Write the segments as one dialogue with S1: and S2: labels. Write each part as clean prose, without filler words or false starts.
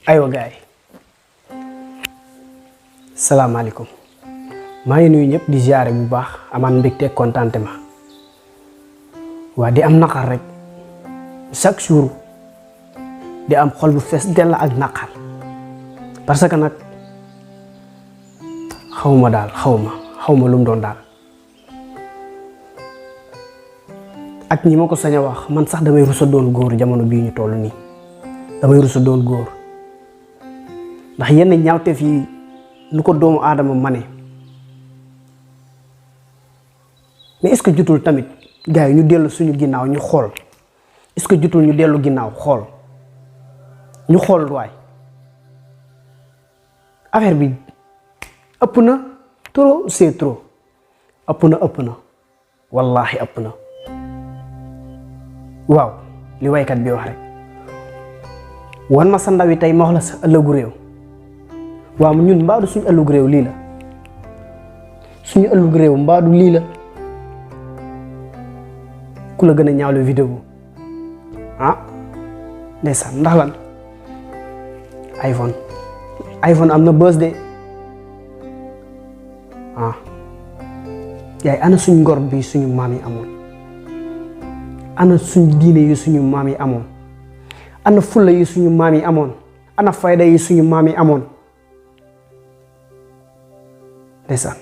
S1: aywa gaay salaamaaleykum maa ngi nuyu ñëpp di ziare bu baax amaan mbégte contentement waa di am naqar rek chaque jour di am xol bu fees dell ak naqar parce que nag xawma daal xawma lu mu doon daal ak ñi ma ko sañ a wax man sax damay rusa doon góor jamono bii ñu toll nii damay rusa doon góor ndax yenn ñaawteef yi nu ko doomu aadama mane mais est-ce que jotul tamit gars yi ñu dellu suñu ginnaaw ñu xool est-ce que jotul ñu dellu ginnaaw ñu xool waay affaire bi ëpp na trop c'est trop ëpp na wallahi ëpp na waaw li waykat bi wax rek wan ma sa ndaw yi tey ma wax la sa ëllëgu réew waaw ñun mbaadu suñu ëllëgu réew lii la suñu ëllëgu réew mbaadu lii la ku la gën a ñaawle vidéo ah ndeysaan ndax lan iPhone am na buzz de yaay ana suñ ngor bi suñu maam yi amoon ana suñ diine yi suñu maam yi amoon ana fulla yi suñu maam yi amoon ana fayda yi suñu maam yi amoon ndeysaan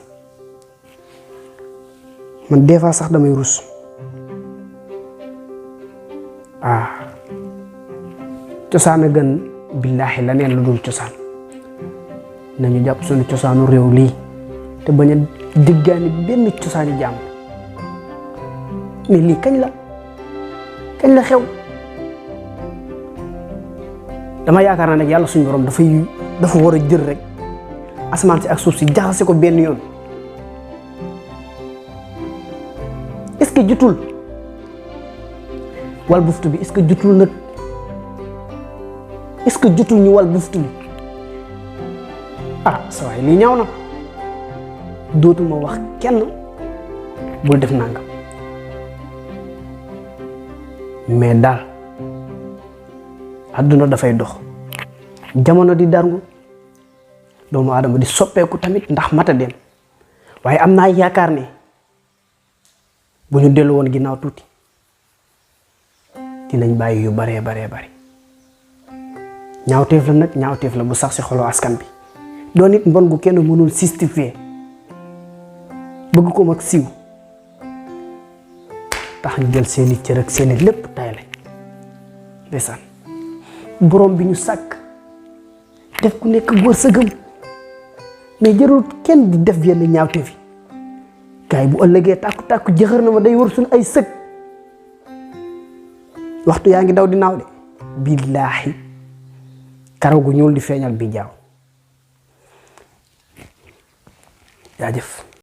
S1: man des fois sax damay rus cosaan a gën billaahi la neen lu dul cosaan nañu jàpp suñu cosaanu réew lii te bañ a diggaani benn cosaani jàmm mais lii kañ la xew dama yaakaar naa nag yàlla suñu borom dafa war a jël rek asamaan si ak suuf si jaxase ko benn yoon est-ce que jutul wal buftu bi est-ce que jutul nag est-ce que jutul ñu wal buftu bi sa waay lii ñaaw na dootuma wax kenn bul def nangam mais daal àdduna dafay dox jamono di darngu doomu aadama di soppeeku tamit ndax mata dem waaye am naa yaakaar ne bu ñu dellu woon ginnaaw tuuti dinañ bàyyi yu baree bari ñaawteef la nag ñaawteef la bu sax ci xolu askan bi doon nit mbon gu kenn mënul justifier bëgg ko mag siiw tax ñu jël seeni cër ak seeni lépp tay lañ ndeysaan borom bi ñu sàkk def ku nekk wërsëgam mais jarul kenn di def yenn ñaawteef yi gaay bu ëllëgee tàkku jëxër na ma day wër suñu ay sëg waxtu yaa ngi daw di naaw de billaahi karaw gu ñuul di feeñal bi jaaw jaajëf